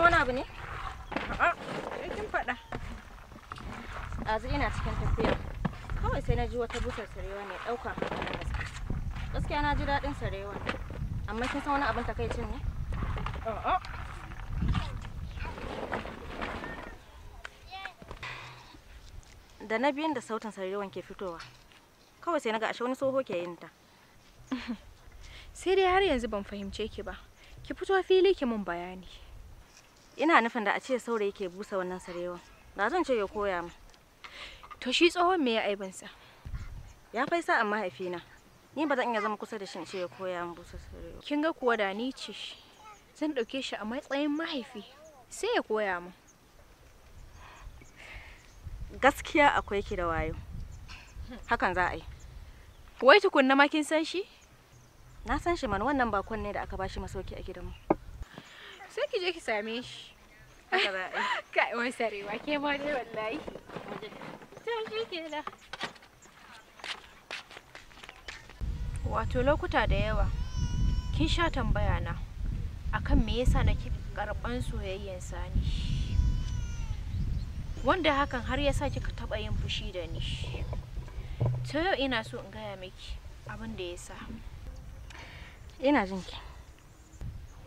san wani abu ne? A'a, sai kin faɗa. Ɗazu ina cikin tafiya. Kawai sai na ji wata busar sarewa mai ɗaukar hankalin gaske. Gaskiya na ji daɗin sarewa. Amma kin san wani abin takaicin ne? A'a. Da na biyun da sautin sarewan ke fitowa. Kawai sai na ga ashe wani tsoho ke yin ta. Sai dai har yanzu ban fahimce ki ba. Ki fito fili ki mun bayani. Ina nufin da a ce saurayi ke busa wannan sarewan. Da zan ce ya koya min. To shi tsohon me ya aibinsa? Ya fai sa'an mahaifina. Ni ba zan iya zama kusa da shi in ce ya koya min busa sarewa. Kin ga kuwa da ni ce zan ɗauke shi a matsayin mahaifi sai ya koya min. Gaskiya akwai ki da wayo. Hakan za a yi. Wai tukunna ma kin san shi? Na san shi man, wannan bakon ne da aka bashi masauki a gidanmu. Sai ki je ki same shi. Haka za a yi. Kai wai sarewa ke ma dai wallahi. To shi kenan. Wato lokuta da yawa kin sha tambaya na akan me yasa nake karban soyayyen Sani. Wanda hakan har yasa kika taba yin fushi da ni. To yau ina so in gaya miki abin da yasa. Ina jin ki.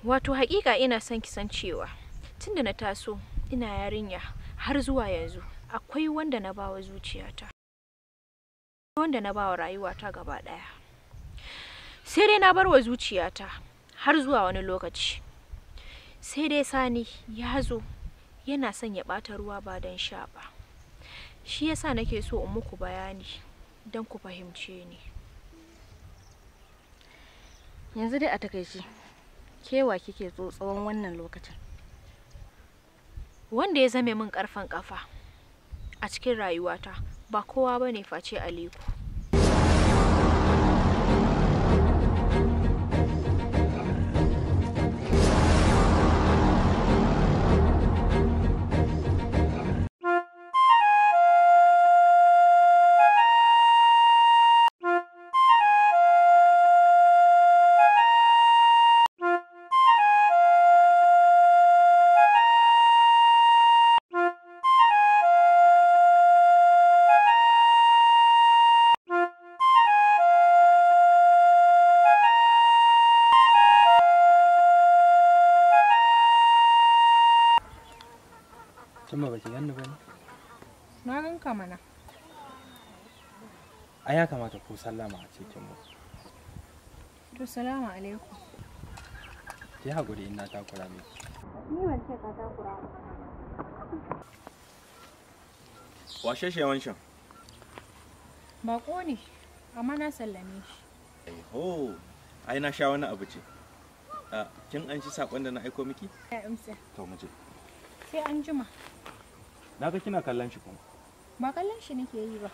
Wato hakika ina son ki san cewa tunda na taso ina yarinya har zuwa yanzu akwai wanda na bawa zuciyata. Wanda na bawa rayuwata gaba daya. Sai dai na barwa zuciyata har zuwa wani lokaci. Sai dai Sani ya zo yana son ya ɓata ruwa ba don sha ba. Shi yasa nake so in muku bayani don ku fahimce ni. Yanzu dai a takaice, kewa kike so tsawon wannan lokacin? Wanda ya zame min ƙarfen ƙafa a cikin rayuwata ba kowa bane face Aliko. Tumba baki ganni ba ne? Na ganka mana. Ai ya kamata ko sallama a cikin mu. To salamu alaikum. Ki haƙuri in na takura miki. Ni ban ce ka takura ba. Washe shi wancan? Baƙo ne, amma na sallame shi. Ai ho, ai na sha wani abu ce. Kin an shi saƙon da na aiko miki? Ya amsa. To mu je. Sai an jima. Na ga kina kallon shi kuma. Ba kallon shi nake yi ba.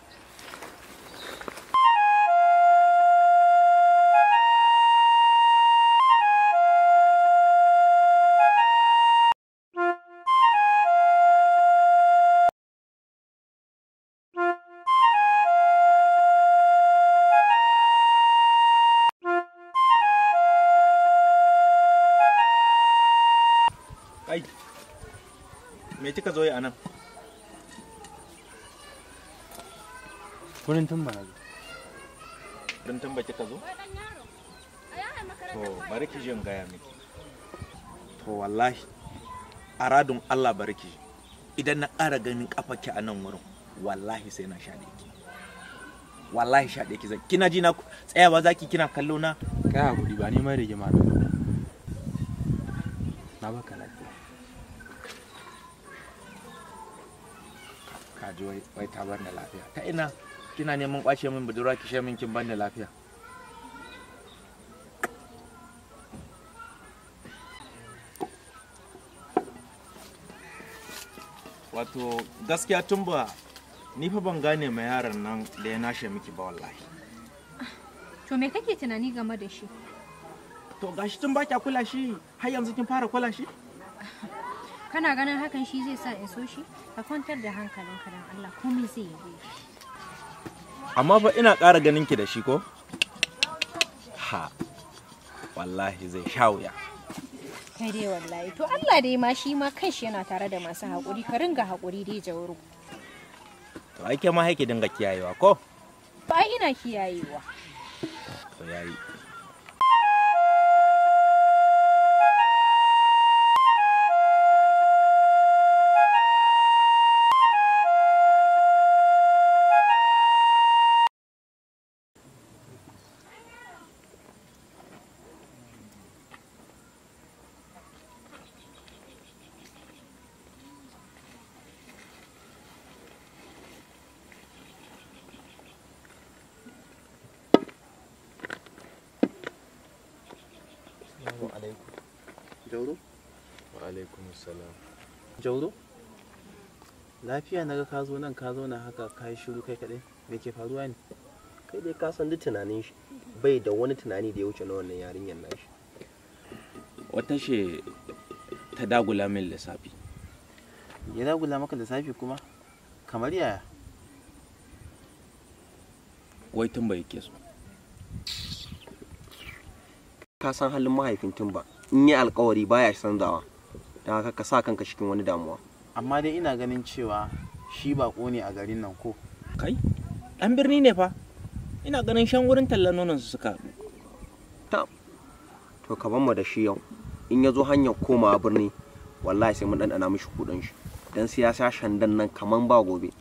Ai, me kika zo yi a nan? Wurin Tumba na zo. Wurin Tumba kika zo? To bari ki je in gaya miki. To wallahi, a radun Allah bari ki ji. Idan na ƙara ganin ƙafarki a nan wurin, wallahi sai na shaɗe ki. Wallahi shaɗe ki zai. Kina ji na tsayawa zaki kina kallo na? Kai haƙuri ba neman rigima na zo. Na baka lafiya. Kaji wai ta bar ni lafiya. Ta ina kina neman kwace min budurwa ki min kin bar ni lafiya. Wato gaskiya Tumba ni fa ban gane ma yaron nan da ya nashe miki ba wallahi. To me kake tunani game da shi? To gashi tun ba kya kula shi har yanzu kin fara kula shi? Kana ganin hakan shi zai sa in so shi? Ka kwantar da hankalinka dan Allah, komai zai yi daidai. Amma fa ina ƙara ganin ki da shi ko? Ha, wallahi zai sha wuya. Kai dai wallahi. To Allah dai ma shi ma kanshi yana tare da masu haƙuri, ka ringa haƙuri dai Jauro. To ai ke ma haike dinga kiyayewa ko? Ba ai ina kiyayewa. To yayi. Assalamu alaikum. Jauro? Wa alaikum salam. Jauro? Lafiya naga ka zo nan ka zauna haka ka yi shiru kai kaɗai. Me ke faruwa ne? Kai dai ka san duk tunanin shi bai da wani tunani da ya wuce na wannan yarinyar nashi. Wata she ta dagula min lissafi. Ya dagula maka lissafi kuma? Kamar yaya? Wai tun bai ke so. Ka san halin mahaifin Tumba, in yi alkawari baya canzawa, don haka ka sa kanka cikin wani damuwa. Amma dai ina ganin cewa shi bako ne a garin nan ko? Kai, ɗan birni ne fa. Ina ganin shan wurin tallan nonon su suka haɗu. Ta, to ka ban mu da shi yau. In ya zo hanyar komawa birni, wallahi sai mun ɗanɗana mishi kuɗin shi. Dan sai ya sha shandan nan kaman ba gobe.